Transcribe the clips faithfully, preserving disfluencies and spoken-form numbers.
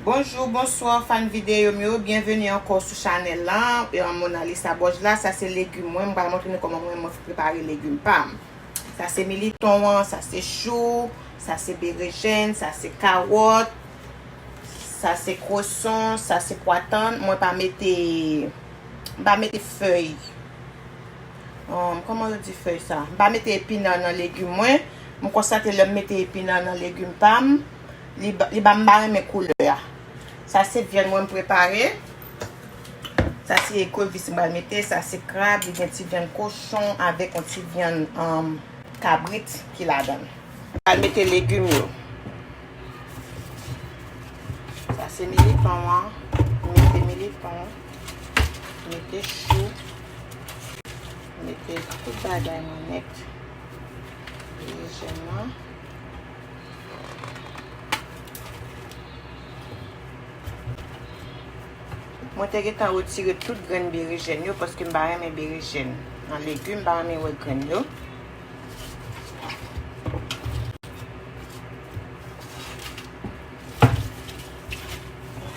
Bonjou, bonswa, fan videyo m yo. Byenveni ankò sou chanèl lan. E, Mona Lisa Bòj la, sa se legim mwen. M pral montre nou kòman mwen, mwen prepare legim pa m. Sa se militon an, sa se chou, sa se berejèn, sa se kawòt, sa se kwoson, sa se pwa tann. Mwen pa mete, m pa mete fèy. Um, kòman yo di fèy sa? M pa mete epinan nan legim mwen. M konstate lè m mete epinan nan legim pa m, li ba, li ba m pa renmen koulè a. Sa se vyann mwen m prepare. Sa se ekrevis m pral mete. Sa se krab, li gen ti vyann kochon avèk yon ti vyann, um, kabrit ki ladan l. Pral mete legim yo. Sa se militon an. Mete militon. Mete chou. Mete tout bagay mwen nèt. Veye jèn nan. Mwen te gentan retire tout grenn berejèn yo paske m pa renmen berejèn nan legim, m pa renmen wè grenn yo.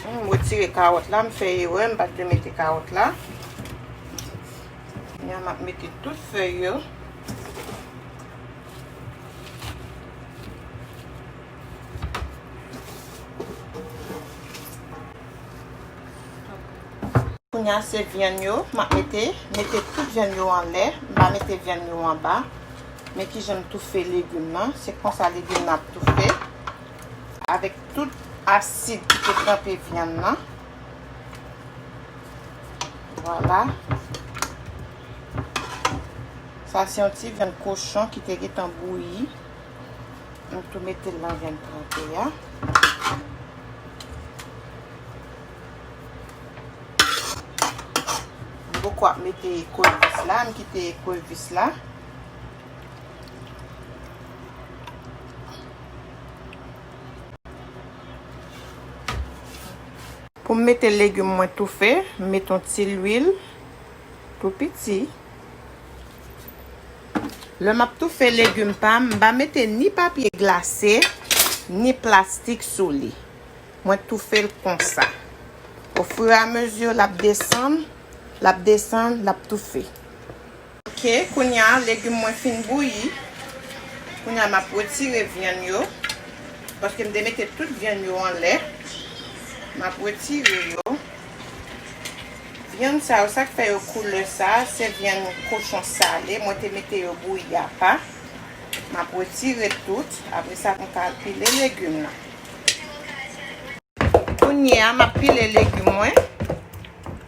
M retire kawòt la, m fè erè, m pa t dwe mete kawòt la. Kounye a m ap mete tout fèy yo. Kounye a se vyann yo, m ap mete, mete tout vyann yo anlè, m pa mete vyann yo anba. Men kijan m toufe legim nan, se konsa legim nan ap toufe. Avèk tout asid ki te tranpe vyann nan. Vwala. Sa se yon ti vyann kochon ki te gentan bouyi. M tou mete l nan vyann tranpe a. M poko ap mete ekrevis la, m kite ekrevis la. Pou m mete legim mwen toufe, m mete yon ti lwil tou piti. Lè m ap toufe legim pa m, m pa mete ni papye glase, ni plastik sou li. Mwen toufe l konsa. Ofiramezu l ap desann, l ap desann, l ap toufe. Ok, kounye a, legim mwen fin bouyi. Kounye a, m ap retire vyann yo. Paske m te mete tout vyann yo anlè. M ap retire yo. Vyann sa yo, sa k fè yo koulè sa, se vyann kochon sale. Mwen te mete yo bouyi apa. M ap retire tout. Apre sa, pou m ka pile legim nan. Kounye a, m ap pile legim mwen.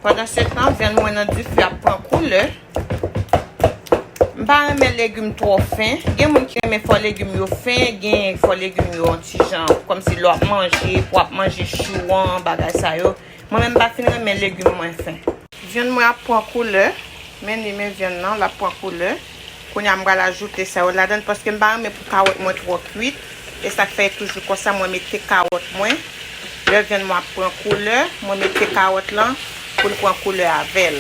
Pandansetan, vyann mwen nan dife ap pran koulè. M pa renmen legim twò fen. Gen moun ki renmen fò legim yo fen, gen fò legim yo yon ti jan, kòmsi lè w ap manje, pou w ap manje chou an, bagay sa yo. Mwen menm, m pa fin renmen legim mwen fen. Vyann mwen ap pran koulè. Men li, men vyann nan, l ap pran koulè. Kounye a, m pral ajoute sa yo ladan l, paske m pa renmen pou kawòt mwen twò kuit. E sa k fè toujou konsa, mwen mete kawòt mwen. Lè vyann mwen ap pran koulè, mwen mete kawòt lan pou l pran koulè avè l.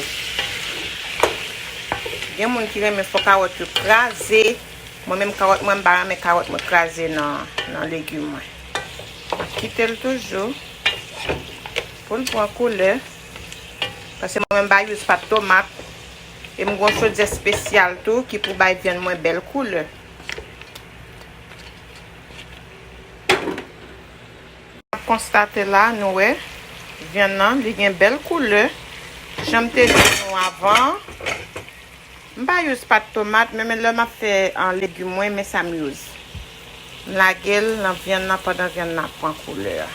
Gen moun ki renmen fò kawòt yo kraze. Mwen menm, kawòt mwen, m pa renmen kawòt mwen kraze nan, nan legim mwen. Kite l toujou pou l pran koulè. Paske mwen menm, m pa use pat tomat. E m gon chodyè espesyal tou ki pou bay vyann mwen bèl koulè. Konstate la, nou wè, vyann nan, li gen bèl koulè. Jan m te di nou avan, m pa use pat tomat, men, men lè m ap fè, an, legim mwen, men sa m use. M lage l nan vyann nan pandan vyann nan ap pran koulè a.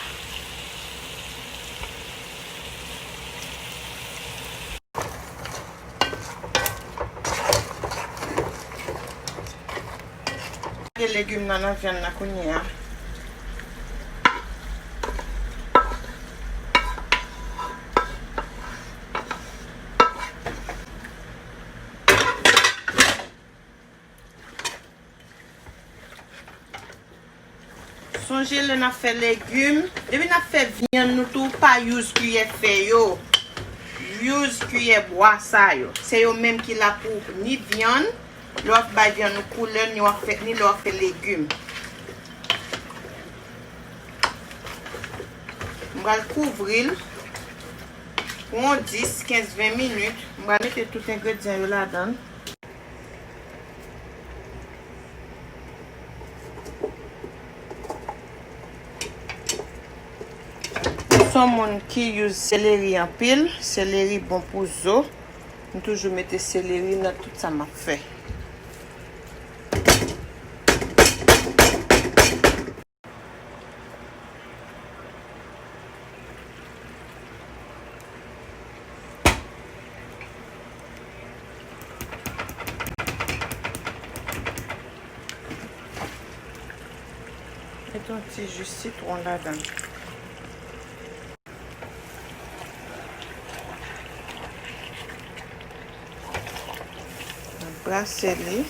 Lage legim nan nan vyann nan kounye a. Sonje lè n ap fè legim, depi n ap fè vyann nou tou, pa use kiyè fè yo. Use kiyè bwa sa yo. Se yo menm ki la pou ni vyann, lè w ap bay vyann ou koulè, ni w ap fè, ni lè w ap fè legim. M Pral kouvri l pou yon dis, kenz, ven minit. M pral mete tout engredyan yo ladan l. Mwen se yon moun ki use seleri anpil. Seleri bon pou zo. M toujou mete seleri nan tout sa m ap fè. Met yon ti ji sitwon ladan. Brase li.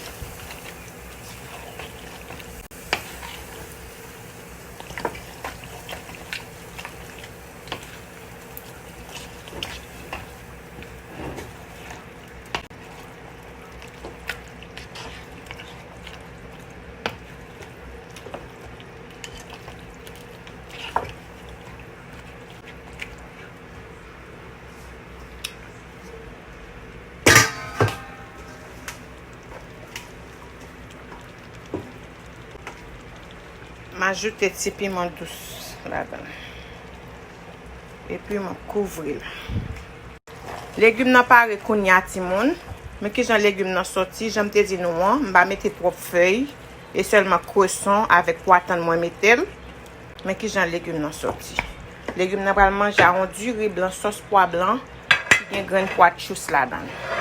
M ajoute ti piman dous ladan. Epi m kouvri l. Legim nan pare kounye a, timoun. Men kijan legim nan soti, jan m te di nou an, m pa mete twòp fèy. E sèlman kreson avèk pwa tann mwen mete l. Men kijan legim nan soti. Legim nan pral manje a yon diri blan, sòs pwa blan, ki gen grenn pwa tchous ladan l.